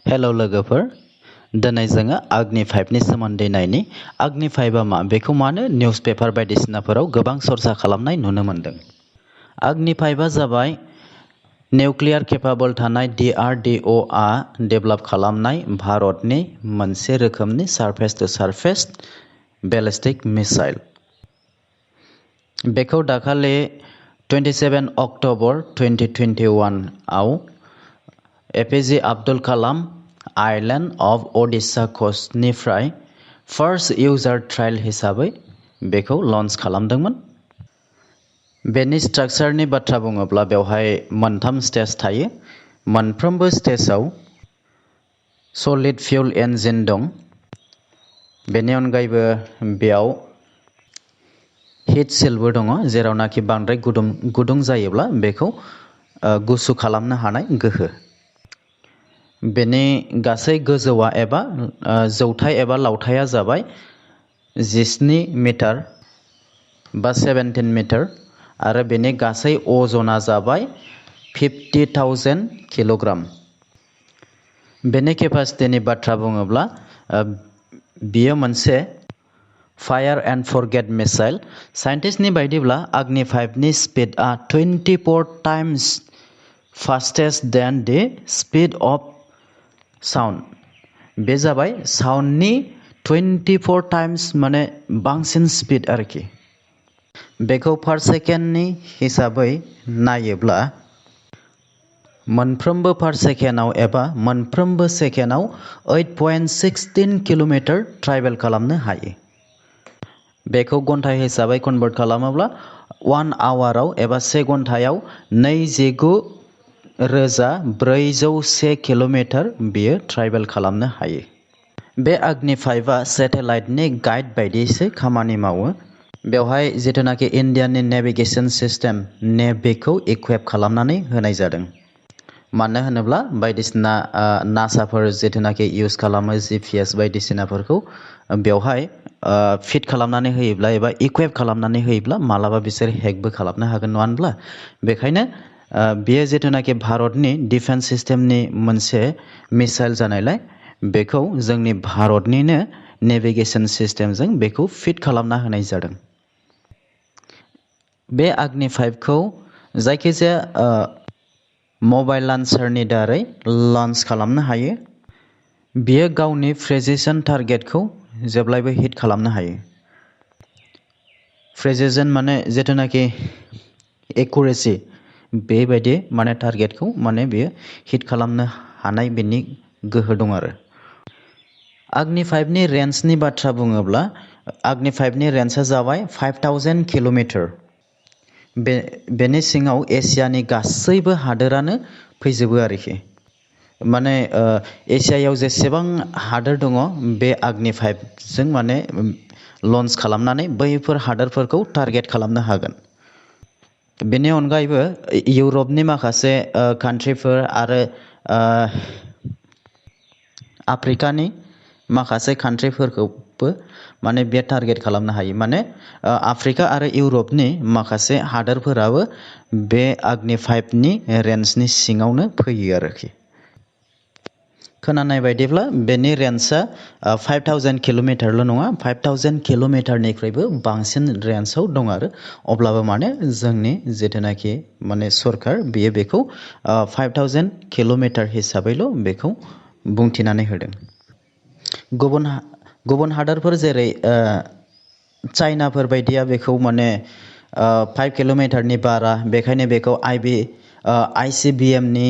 Hello लोगोफोर, दिनै जोङो आग्नि 5नि सोमोन्दै नायनि। आग्नि 5आ मा? बेखौ मानो निउस पेपार बायदिसिनाफोराव गोबां चर्चा खालामनाय नुनो मोनदों। आग्नि 5आ जाबाय निउक्लियार केपाबल थानाय DRDO आ डेभेलप खालामनाय भारतनि मोनसे रोखोमनि surface to surface ballistic missile. बेखौ दाखालि 27 अक्ट'बर 2021 आव APJ Abdul Kalam island of Odisha क'स्टनिफ्राय फार्स्ट इउजार ट्रायल हिसाबै बेखौ लन्च खालामदोंमोन। बेनि स्ट्राक्चारनि बाथ्रा बुङोब्ला बेवहाय मोनथाम स्टेज थायो। मोनफ्रोमबो स्टेजआव सलिड फिउल इन्जिन दं। बेनि अनगायैबो बेयाव हिट सिलबो दङ, जेरावनाखि बांद्राय गुदुं जायोब्ला बेखौ गुसु खालामनो हानाय गोहो। बेनि गासै गोजौआ एबा जौथाइ एबा लावथाइया जाबाय 17 मिटार बा 17 मिटार आरो बेनि गासै अजना जाबाय 50,000 किल'ग्राम। बेनि केपासिटिनि बाथ्रा बुङोब्ला बियो मोनसे फायार एन्ड फरगेट मिसाइल। साइन्टिस्टनि बायदिब्ला आग्नि 5नि स्पिडआ 24 टाइम्स फास्टेस्ट देन दि स्पिड अफ साउन्ड। बे जाबाय साउन्डनि 24 टाइम्स माने बांसिन स्पिड आरोखि। बेखौ पार सेकेन्डनि हिसाबै नायोब्ला मोनफ्रोमबो पार सेकेन्डआव एबा मोनफ्रोमबो सेकेन्डआव 8.16 किल'मिटार ट्रेभेल खालामनो हायो। बेखौ घन्टा हिसाबै कनभार्ट खालामोब्ला 1 आवाराव एबा 1 घन्टायाव 29,401 किल'मिटार बेयो ट्रेभेल खालामनो हायो। बे आग्नि 5आ सेटेलाइटनि गाइड बायदिसो खामानि मावो। बेवहाय जिथुनाखि इन्डियानि नेभिगेसन सिस्टेम नेभिखौ इकुइप खालामनानै होनाय जादों। मानो होनोब्ला बायदिसिना नासाफोर जिथुनाखि इउज खालामो GPS बायदिसिनाफोरखौ बेवहाय फिट खालामनानै होयोब्ला एबा इकुइप खालामनानै होयोब्ला मालाबा बिसोर हेकबो खालामनो हागोन, नङा होनब्ला? बेखायनो बेयो जिथुनाखि भारतनि डिफेन्स सिस्टेमनि मोनसे मिसाइल जानायलाय बेखौ जोंनि भारतनिनो नेभिगेसन सिस्टेमजों बेखौ फिट खालामना होनाय जादों। बे आग्नि 5खौ जायखिजाया मबाइल लन्चारनि दारै लन्च खालामनो हायो। बियो गावनि प्रेसिसन टारगेटखौ जेब्लायबो हिट खालामनो हायो। प्रेसिसन माने जिथुनाखि एकुरेसि, बेबायदि माने टारगेटखौ माने बेयो हिट खालामनो हानाय बेनि गोहो दं आरो। आग्नि 5नि रेन्जनि बाथ्रा बुङोब्ला आग्नि 5नि रेन्जआ जाबाय 5,000 किल'मिटार। बेनि सिङाव एसियानि गासैबो हादोरानो फैजोबो आरोखि। माने एसियायाव जेसेबां हादोर दङ बे आग्नि 5जों माने लन्च खालामनानै बैफोर हादोरफोरखौ टारगेट खालामनो हागोन। बेनि अनगायैबो इउरपनि माखासे कान्ट्रिफोर आरो आफ्रिकानि माखासे कान्ट्रिफोरखौबो माने बे टारगेट खालामनो हायो। माने आफ्रिका आरो इउरपनि माखासे हादोरफोराबो बे आग्नि 5नि रेन्जनि सिङावनो फैयो आरोखि। खोनानाय बायदिब्ला बेनि रेन्जआ 5,000 किल'मिटारल' नङा, 5,000 किल'मिटारनिख्रुइबो बांसिन रेन्जआव दं आरो। अब्लाबो माने जोंनि जिथुनाखि माने सरकार बियो बेखौ 5,000 किल'मिटार हिसाबैल' बेखौ बुंथिनानै होदों। गुबुन हादोरफोर जेरै चाइनाफोर बायदिया बेखौ माने 5 किल'मिटारनि बारा, बेखायनो बेखौ ICBMनि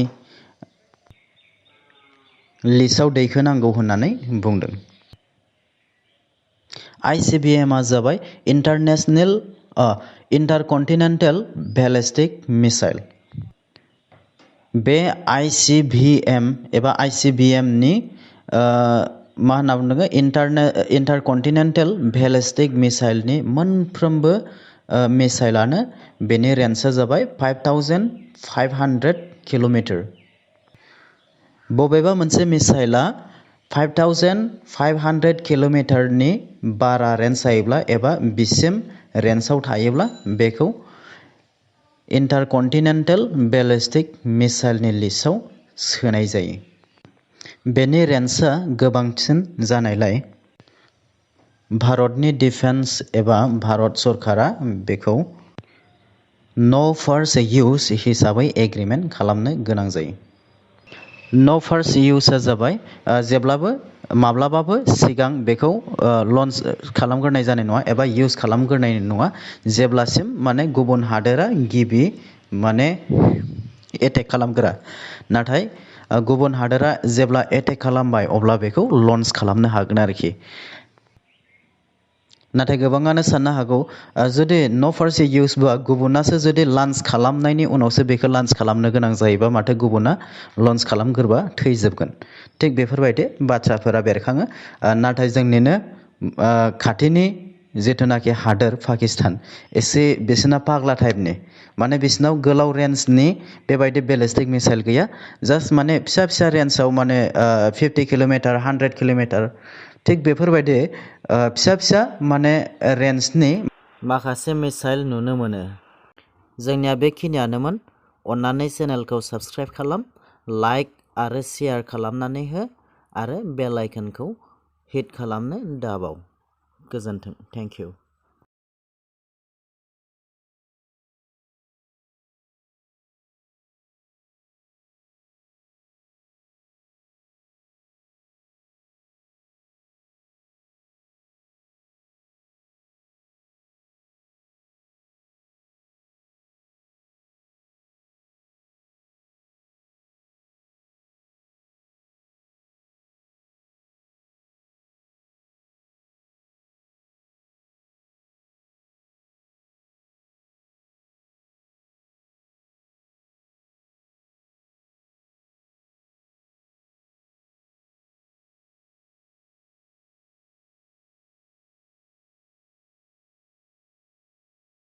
लिस्टआव दैखोनांगौ होननानै बुंदों। ICBMआ जाबाय इन्टारकन्टिनेन्टेल बेलिस्टिक मिसाइल। बे ICBM एबा ICBMनि मा होनना बुंदों, इन्टारकन्टिनेन्टेल बेलिस्टिक मिसाइलनि मोनफ्रोमबो मिसाइलानो बेनि रेन्जआ जाबाय 5,500 किल'मिटार। बबेबा मोनसे मिसाइला 5,500 किल'मिटारनि बारा रेन्ज जायोब्ला एबा बिसिम रेन्जआव थायोब्ला बेखौ इन्टारकन्टिनेन्टेल बेलिस्टिक मिसाइलनि लिस्टआव सोनाय जायो। बेनि रेन्जआ गोबांसिन जानायलाय भारतनि डिफेन्स एबा भारत सरकारा बेखौ नो फार्स्ट इउज हिसाबै एग्रिमेन्ट खालामनो गोनां जायो। नो फार्स्ट इउजआ जाबाय जेब्लाबो माब्लाबाबो सिगां बेखौ लन्च खालामग्रोनाय जानाय नङा एबा इउज खालामग्रोनाय नङा जेब्लासिम माने गुबुन हादोरा गिबि माने एटेक खालामग्रा। नाथाय गुबुन हादोरा जेब्ला एटेक खालामबाय अब्ला बेखौ लन्च खालामनो हागोन आरोखि। नाथाय गोबाङानो साननो हागौ जुदि नो फार्स्ट इउजबा गुबुनासो जुदि लन्च खालामनायनि उनावसो बेखौ लन्च खालामनो गोनां जायोबा माथो गुबुना लन्च खालामग्रोबा थैजोबगोन। थिग बेफोरबायदि बाथ्राफोरा बेरखाङो। नाथाय जोंनिनो खाथिनि जिथुनाखि हादोर पाकिस्तान एसे बिसोरना पाग्ला टाइपनि माने बिसोरनाव गोलाव रेन्जनि बेबायदि बेलिस्टिक मिसाइल गैया। जास्ट माने फिसा फिसा रेन्जआव माने 50 किल'मिटार 100 किल'मिटार थिग बेफोरबायदि फिसा फिसा माने रेन्जनि माखासे मिसाइल नुनो मोनो। जोंनिया बेखिनियानोमोन। अन्नानै चेनेलखौ साबस्क्राइब खालाम, लाइक आरो शेयार खालामनानै हो आरो बेल आइकनखौ हिट खालामनो दाबाव। गोजोन्थों। Thank you.